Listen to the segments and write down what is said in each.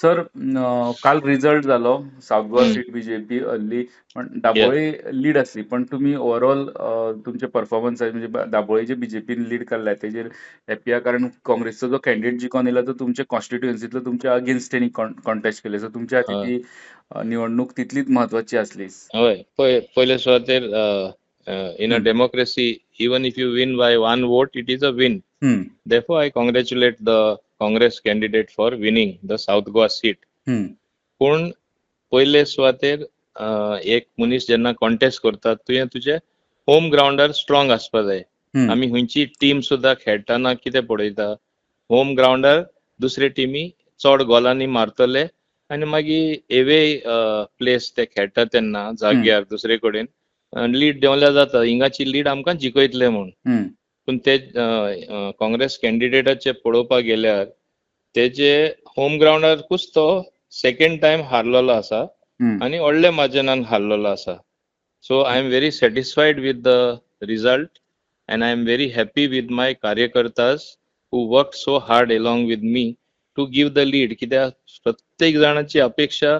Sir, काल result जालो south Goa seat BJP हरली, पण दाबोळे लीड आसली. पण तुमी ओवरऑल तुमचे परफॉर्मन्स, म्हणजे दाबोळेचे बीजेपीन लीड काडल्या तेजेर हॅपी आहा, कारण काँग्रेसचो जो कॅन्डिडेट जिखोन येयला तो तुमच्या कॉन्स्टिट्युएन्सीतलो तुमच्या अगेन्स्ट तेणी कॉन्टेस्ट केले. सो तुमच्या खातीर ती निवडणूक तितलीच म्हत्वाची आसली. हय, पळय, पयले सुवातेर in a democracy, even if you win by one vote, it is a win. Therefore, I congratulate the Congress candidate for winning the South Goa seat. पूण पयले सुवातेर एक मनीस जेन्ना कॉन्टेस्ट करता, तुवें तुजे होम ग्रावंडार स्ट्रॉंग आसपा जाय. आमी खंयची टीम सुद्दां खेळटना कितें पळयता? होम ग्रावंडार दुसरे टिमी चड गोलांनी मारतले आनी मागीर एवे प्लेस ते खेळटा तेन्ना जाग्यार दुसरे कडेन लीड देंवल्यार जाता, हिंगाची लीड आमकां जिखयतले म्हूण. पूण ते काँग्रेस कॅन्डिडेटाचे पळोवपाक गेल्यार तेजे होम ग्रावंडारकूच तो सेकंड टायम हारलेलो आसा आनी व्हडल्या मार्जिनान हारलेलो आसा. So I am very satisfied with the result and I am very happy with my कार्यकर्तास who work so hard along with me to give the lead, कित्याक प्रत्येक जाणाची अपेक्षा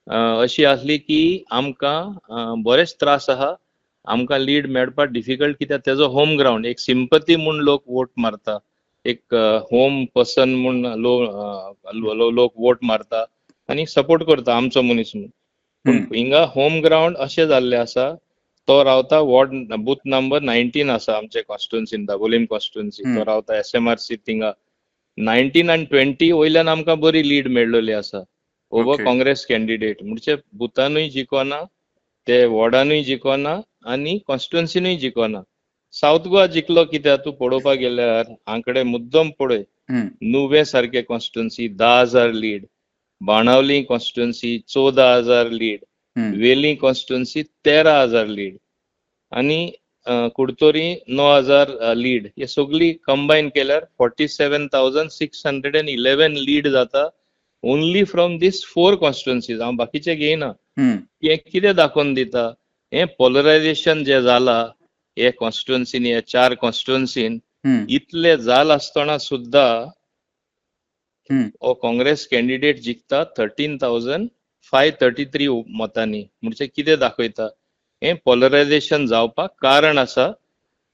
अशी आसली की आमकां बरेच त्रास आहा, आमकां लीड मेळपाक डिफिकल्ट, कित्याक तेजो होम ग्रावंड एक सिंपती म्हूण लोक वोट मारता, एक होम पर्सन म्हूण लोक वोट मारता आनी सपोर्ट करता आमचो मनीस म्हूण. पूण हिंगा होम ग्रावंड अशें जाल्लें आसा, तो रावता वॉर्ड बूथ नंबर 19 आसा आमचे कॉन्स्टिट्युन्सीन, दाबोलीम कॉन्स्टिट्युन्सी, तो रावता एसएमआरसी. थिंगा 19 आनी 20 वयल्यान आमकां बरी लीड मेळ्ळली आसा ओवर काँग्रेस कॅन्डिडेट. म्हणजे बुथानूय जिखोना, ते वॉर्डानूय जिखोना आनी कॉन्स्टिट्युन्सीनूय जिखोना. सावथ गोवा जिखलो कित्याक? तूं पळोवपाक गेल्यार आंकडे मुद्दम पळय, नुवें सारके constituency 10,000 lead, Benaulim constituency 14,000 lead, वेली कॉन्स्टिट्युन्सी 13,000 लीड आनी कुडतोरी 9,000 लीड. हे सगळी कंबायन केल्यार 47,611 लीड जाता only from this four constituencies. हांव बाकीचे घेयना. हें कितें दाखोवन दिता? हें पोलरायझेशन जें जाला हे कॉन्स्टिट्युन्सीन, हे चार कॉन्स्टिट्युन्सीन इतले जाल आसतना सुद्दां हो काँग्रेस कॅन्डिडेट जिखता 13,533 मतांनी. म्हणजे कितें दाखयता? हें पोलरायझेशन जावपाक कारण आसा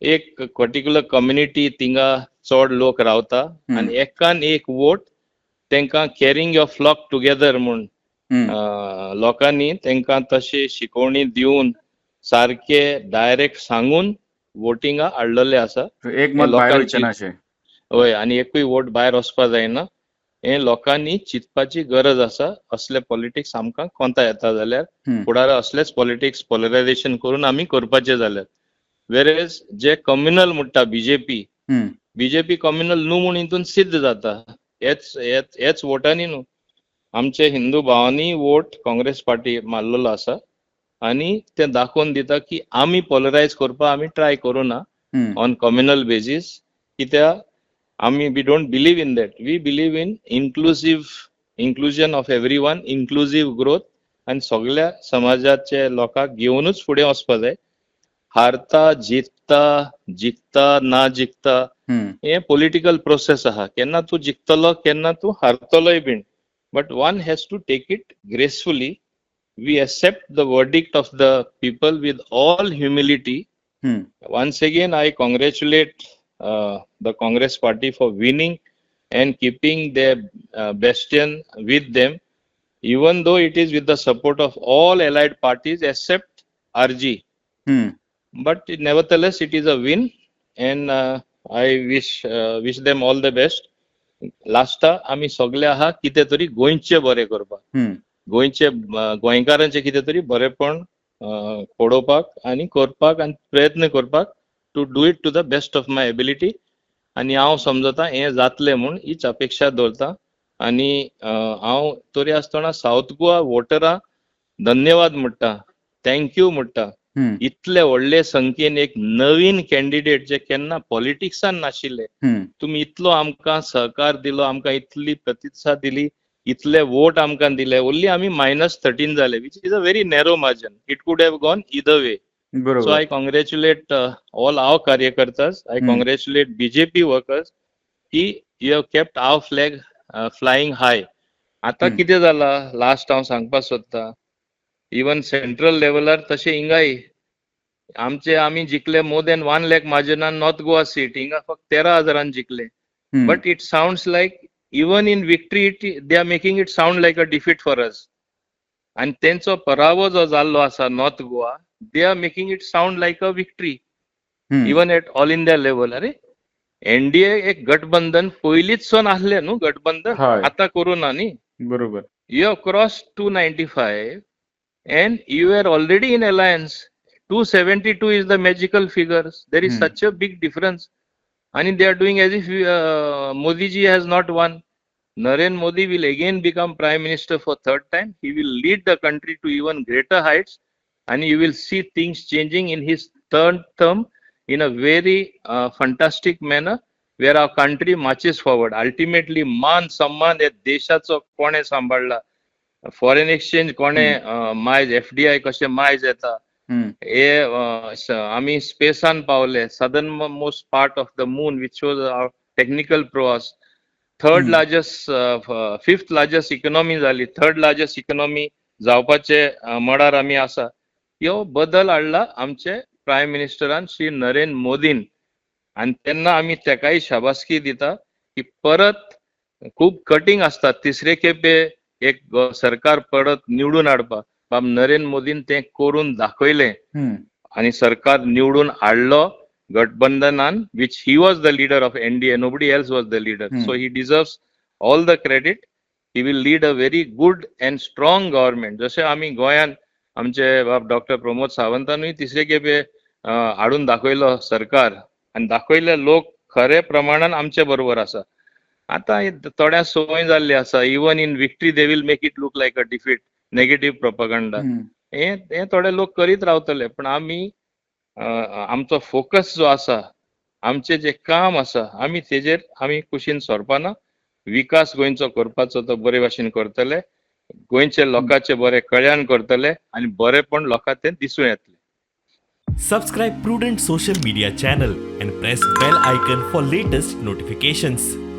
एक पर्टिक्युलर कम्युनिटी, थिंगा चड लोक रावता आनी एकान एक वोट तांकां कॅरिंग your flock together म्हूण लोकांनी तांकां तशी शिकवणी दिवन, सारके डायरेक्ट सांगून वोटिंगा हाडलेले आसा. एक मत भायर वयचें ना अशें. हय, आनी एकूय वोट भायर वचपा जायना हें लोकांनी चिंतपाची गरज आसा. असले पॉलिटिक्स आमकां कोंता येता जाल्यार फुडारा असलेच पॉलिटिक्स पोलरायझेशन करून आमी करपाचे जाल्यार, वेरेज जे कम्युनल म्हणटा बीजेपी, बीजेपी कम्युनल न्हू म्हूण हितून सिद्ध जाता हेच हेच हेच वोटांनी न्हू. आमचे हिंदू भावांनी वोट काँग्रेस पार्टी मारलेलो आसा आनी ते दाखोवन दिता की आमी पोलरायज करपाक आमी ट्राय करूं ना ऑन कम्युनल बेजीस, कित्याक आमी we don't believe in that. We believe in inclusive inclusion of every one, inclusive growth आनी सगळ्या समाजाचे लोकांक घेवनूच फुडें वचपा जाय. हारता जिखता, जिखता ना जिखता, हें पॉलिटिकल प्रोसेस आहा. केन्ना तूं जिखतलो, केन्ना तूं हारतलोय बीन, but one has to take it gracefully. We accept the verdict of the people with all humility. Once again, I congratulate the Congress party for winning and keeping their bastion with them, even though it is with the support of all allied parties except RG. But nevertheless, it is a win, and I wish them all the best. लास्टा आमी सगळे आहा कितें तरी गोंयचें बरें करपाक, गोंयचे गोंयकारांचें कितें तरी बरेपण पळोवपाक आनी करपाक आनी प्रयत्न करपाक, to do it to the best of my ability. आनी हांव समजता हें जातलें म्हूण हीच अपेक्षा दवरता. आनी हांव तरी आसतना सावथ गोवा वोटरां धन्यवाद म्हणटा, thank you म्हणटा. इतले व्हडले संख्येन एक नवीन कॅन्डिडेट जे केन्ना पॉलिटिक्सान नाशिल्ले, तुमी इतलो आमकां सहकार दिलो, आमकां इतली प्रतिसाद दिली, इतले वोट आमकां दिले. ओन्ली आमी -13 जाले, which is a very narrow margin. It could have gone either way. So I congratulate all our कार्यकर्तास, I congratulate BJP workers की you have kept our flag flying high. आतां कितें जाला, लास्ट हांव सांगपाक सोदता, इवन सेंट्रल लेवलार तशें हिंगाय आमचे आमी जिखले मोर दॅन 1 लॅक मार्जिनान नॉर्थ गोवा सीट, हिंगा फक्त 13 हजारान जिखले. But it sounds like even in victory they are making it sound like a defeat for us. आनी तेंचो पराभव जो जाल्लो आसा north Goa, they are making it sound like a victory even at all India level. अरे, NDA एक गठबंधन पयलींच सावन आसलें न्हू गठबंधन, आतां करूं ना न्ही. You have crossed 295 and you are already in alliance. 272 is the magical figure. There is such a big difference. And they are doing as if Modi ji has not won. Narendra Modi will again become prime minister for third time. He will lead the country to even greater heights and you will see things changing in his third term in a very fantastic manner where our country marches forward. Ultimately, मान सन्मान हे देशाचो कोणे सांबाळला, foreign exchange कोणे मायज, FDI कशें मायज येता, हे आमी स्पेसान पावले, southern most part of the moon, which shows our technical prowess. Third largest, fifth largest economy जाली, थर्ड लार्जस्ट इकॉनॉमी जावपाचे मळार आमी आसा. ह्यो बदल हाडला आमचे प्रायम मिनिस्टरान श्री नरेंद्र मोदीन आनी तेन्ना आमी तेकाय शाबासकी दिता की परत खूब कठीण आसता तिसरे खेपे एक सरकार परत निवडून हाडपाक. बाब नरेंद्र मोदीन तें करून दाखयलें आनी सरकार निवडून हाडलो गठबंधनान, which he was the leader of NDA. Nobody else was the leader. So he deserves all the credit. He will lead a very good and strong government. जशें आमी गोंयान आमचे बाब डॉक्टर प्रमोद सावंतानूय तिसरे खेपे हाडून दाखयलो सरकार आनी दाखयले लोक खरे प्रमाणान आमचे बरोबर आसा. आतां हे थोड्या संवय जाल्ली आसा, even in victory they will make it look like a defeat, negative propaganda. हे हे थोडे लोक करीत रावतले, पण आमी आमचो फोकस जो आसा, आमचें जें काम आसा, आमी तेजेर आमी कुशीन सरपाना. विकास गोंयचो करपाचो तो बरे भाशेन करतले, गोंयचे लोकांचे बरें कल्याण करतले आनी बरेपण लोकांक तें दिसूं येतलें. Subscribe Prudent Social Media channel and press bell icon for latest notifications.